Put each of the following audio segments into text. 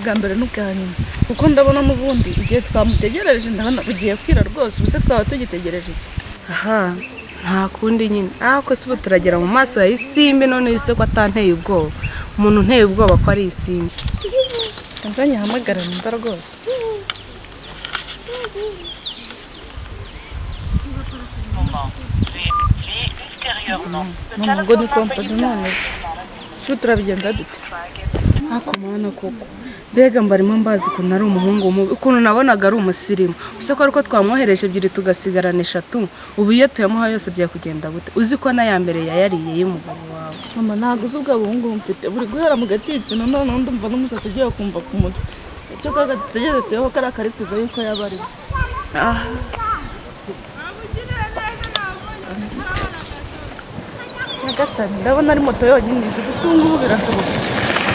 Bwa mbere n'ubwa nyuma, kuko ndabona n'ubundi igihe twamutegereje, ndabona bugiye kwira rwose. Ubu se twaba tugitegereje iki? Aha nta kundi nyine, ariko se ubu turagera mu maso ya Isimbi? None ese ko atanteye ubwoba, umuntu unteye ubwoba ko ari Isimbi. Nzanye ahamagara numva rwose. Mama, ngo ni kompozi. None se ubu turabigenza dute? Ako mwana koko, mbega mbarimo mbazi ukuntu ari umuhungu mubi, ukuntu nabonaga ari umusirimu. Ese ko ariko twamwohereje ebyiri tugasigarana eshatu, ubu iyo tuyamuha yose byari kugenda gute? Uzi ko n'aya mbere yayariye y'umugabo wawe? Mama, ntabwo uzi ubwo buhungu mfite buri guhera mu gatsitsino, none ndumva n'umusatsi ugiye kumva ku mutwe. Icyo kaga dutegereze tuyeho kariya kari kuza yuko yaba arimo. Nyagasani, ndabona ari moto yonyine ije. Gusa ubu ngubu birashoboka,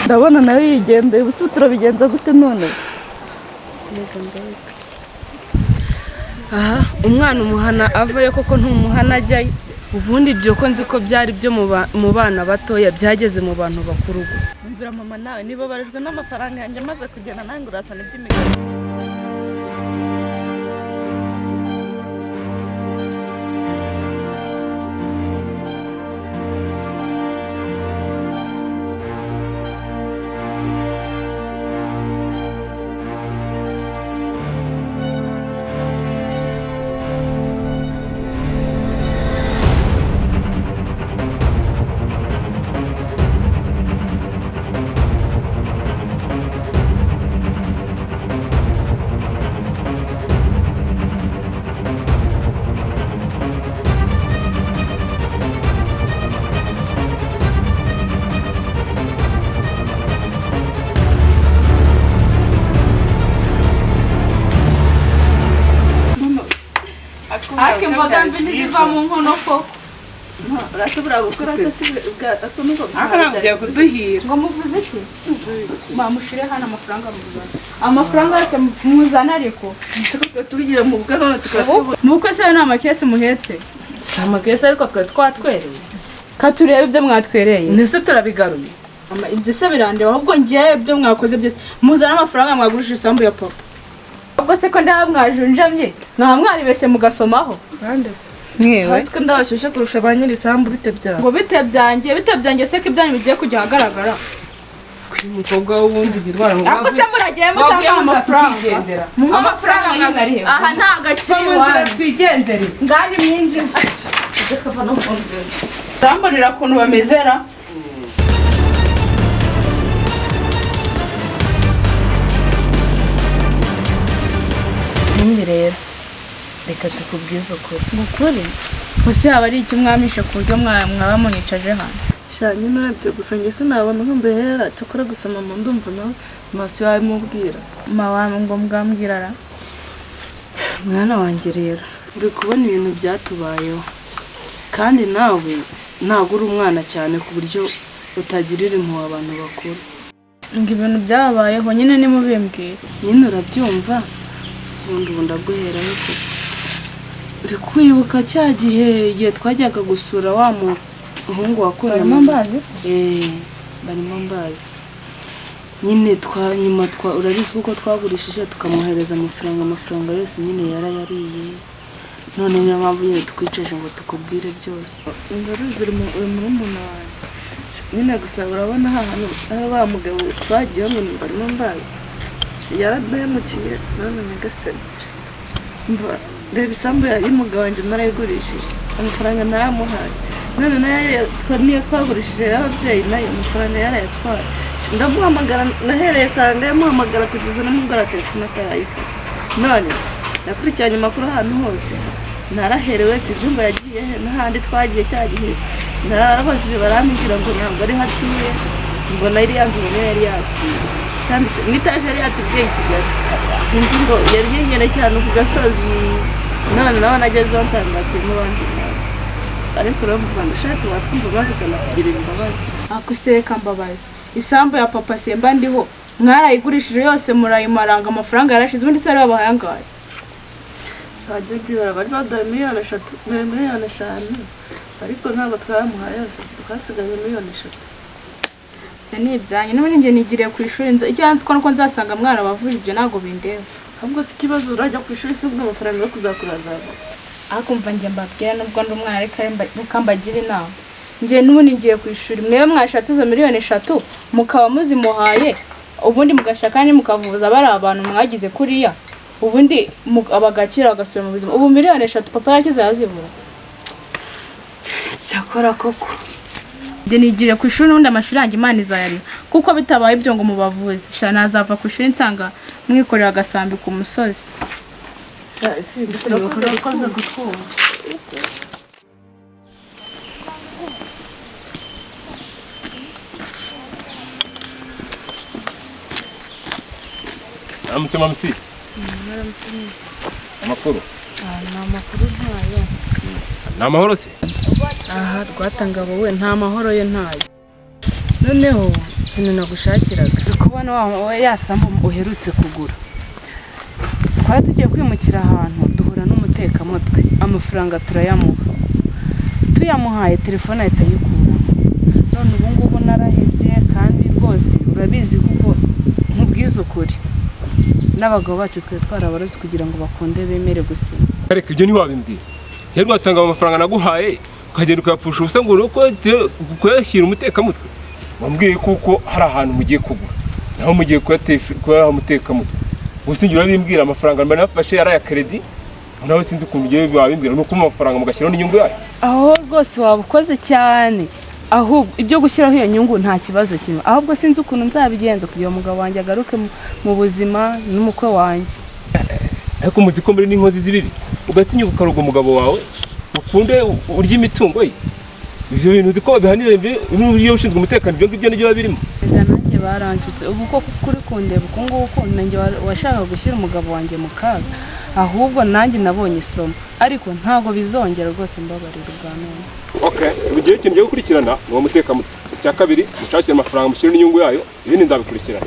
ndabona nayo yigendeye. Ubu se turabigenza gute none? Aha umwana umuhana avayo koko, ntumuhana ajyayo. Ubundi ibyo ko nzi ko byari byo mu bana batoya, byageze mu bantu bakuru ubu. Mvira mama, nawe niba barijwe n'amafaranga yanjye amaze kugenda, nange urasana iby'imigani. Ariko imboga mbi ntiziva mu nkono koko. Urashobora gukora Ariko kuduhira ngo muvuze iki? Mamushire hano amafaranga, muzana amafaranga yose muzana, ariko twe tubigira mu bukwe none tukaba mu bukwe se ni amakesi muhetse? Si amakesi, ariko twari twatwereye. Katurebe ibyo mwatwereye. Ndetse turabigaruye. Ibyo se birandeba? Ahubwo ngewe ibyo mwakoze byose, muzane amafaranga mwagurishije isambu ya papa. Ubwo se ko ndaba mwajunjamye, mwaba mwaribeshye mugasomaho? Mwewe. Hasi ko ndabashyushye kurusha ba nyiri isambu, bite byawe? Ngo bite byanjye? Bite byanjye se ko ibyanyu bigiye kujya ahagaragara? Umukobwa w'ubundi ugira ngo Ariko se muragiye mutanga amafaranga? Mu amafaranga aha nta gaciro iwanyu. Twigendere. Ngani mwinjize urambonera ukuntu bamezera. Simbi rero, reka tukubwize ukuri. Ukuri gusa yaba ari iki mwamishe ku buryo mwaba municaje hano? Sha nyine urebye gusa njye sinabona aho mbehera, cyakora gusa mama ndumva nawe maso yawe mubwira. Mama, ngo mbwambwira ra? Mwana wanjye rero, uri kubona ibintu byatubayeho, kandi nawe ntabwo uri umwana cyane ku buryo utagirira impuhwe abantu bakuru. Ngo ibintu byababayeho nyine nimubimbwire. Nyine urabyumva si? Ubundi ubu ndaguherayo koko. Uri kwibuka cya gihe, igihe twajyaga gusura wa muhungu wakorana? Barimo mbazi se? Eh, barimo mbazi nyine. Twa nyuma twa urabizi kuko twagurishije tukamwohereza amafaranga, amafaranga yose nyine yarayariye. None niyo mpamvu nyine tukwicaje ngo tukubwire byose. Ndaruzi uri murumuna wanjye nyine, gusa urabona hantu aho wa mugabo twagiye ngo ni barimo mbazi yaraduhemukiye. None nyagasani, mva reba isambu y'umugabo wanjye narayigurishije, amafaranga naramuhaye, none nayo niyo twagurishije y'ababyeyi nayo amafaranga yarayatwaye. Ndamuhamagara, nahereye sanga yamuhamagara kugeza namubwira telefone atarayifata. None nakurikiranye amakuru ahantu hose, naraherewe, si ibyumba yagiye he n'ahandi twagiye cya gihe narabajije, barambwira ngo ntabwo ariho atuye, ngo na iriya nzu niyo yari yatuye, kandi n'itaje yari yatubwiye i Kigali, sinzi ngo yari yiyerekeye ahantu ku gasozi. None nawe nagezeho nsanga hatuyemo abandi bantu. Ariko rero muvanga ushati watwumva maze ukanatugirira imbabazi. Akuseka mbabazi, isambu ya papa simba ndiho, mwarayigurishije yose murayimaranga, amafaranga yarashize. Ubundi se ari babahaye angahe? Twajya byibura bari baduhaye 3 miliyoni, 5 miliyoni, ariko ntabwo twayamuhaye yose, twasigaje 3 miliyoni. Ibyo ni ibyanyu. N'ubundi njye nigiriye ku ishuri, icyo nzi ko nuko nzasanga mwarabavuje, ibyo ntabwo bindeba. Ahubwo si ikibazo, urajya ku ishuri se ubwo amafaranga yo kuzakura azava? Ariko mva njye mbabwira, nubwo ndi umwana, ariko reka mbagire inama. Njye n'ubundi ngiye ku ishuri. Mwebwe mwashatse izo miliyoni 3 mukaba muzimuhaye, ubundi mugashaka kandi mukavuza bari abantu mwagize kuriya, ubundi bagakira bagasubira mu buzima. Ubu miliyoni 3 papa yakize yazibura? Cyakora koko. Njye nigiriye ku ishuri, n'ubundi amashuri yanjye Imana izayariha, kuko bitabaye ibyo ngo mubavuze, sha nazava ku ishuri nsanga mwikorera agasambi ku musozi. Urakoze kutwumva. Aramutse mamusi. Amakuru? Ni amakuru ntayo. Ni amahoro se? Aha rwatangabo we, nta mahoro ye, ntayo. Noneho ikintu nagushakiraga, uri kubona wa ya sambu uherutse kugura, twari tugiye kwimukira ahantu duhura n'umutekamutwe, amafaranga turayamuha. Tuyamuhaye, telefone ahita ayikuramo. None ubu ngubu narahebye, kandi rwose urabizi, kuko nkubwiza ukuri, n'abagabo bacu twari twarabaroze kugira ngo bakunde bemere gusinya. Reka, ibyo ntiwabimbwira. Yari watanga amafaranga naguhaye ukagenda ukayapfusha ubusa ngo uko kuyashyira umutekamutwe. Wambwiye kuko hari ahantu mugiye kugura, naho mugiye kuyaha umutekamutwe. Gusa njye urabimbwira, amafaranga mba nafashe ari aya crédit, nawe sinzi ukuntu ugiye wabimbwira, ni ukumuha amafaranga mugashyiraho n'inyungu yayo. Aho rwose waba ukoze cyane. Ahubwo ibyo gushyiraho iyo nyungu nta kibazo kimwe, ahubwo sinzi ukuntu nzabigenza kugira ngo umugabo wanjye agaruke mu buzima n'umukwe wanjye. Ariko muzi ko muri n'inkozi z'ibibi, ugatinyuka ukaroga umugabo wawe, ukunde urya imitungo ye. Ibyo bintu uzi ko babihanira iyo ushinzwe umutekano, ibyo ngibyo nibyo biba birimo. Erega nanjye baranshutse. Ubu ko kuri kundeba uku nguku, nanjye washakaga gushyira umugabo wanjye mu kaga. Ahubwo nanjye nabonye isomo, ariko ntabwo bizongera rwose, mbabarira ubwa none. Okay, ubu igihe ikintu ugiye gukurikirana ni uwo mutekamutwe. Icya kabiri, mushakire amafaranga mushyire n'inyungu yayo, ibindi nzabikurikirana.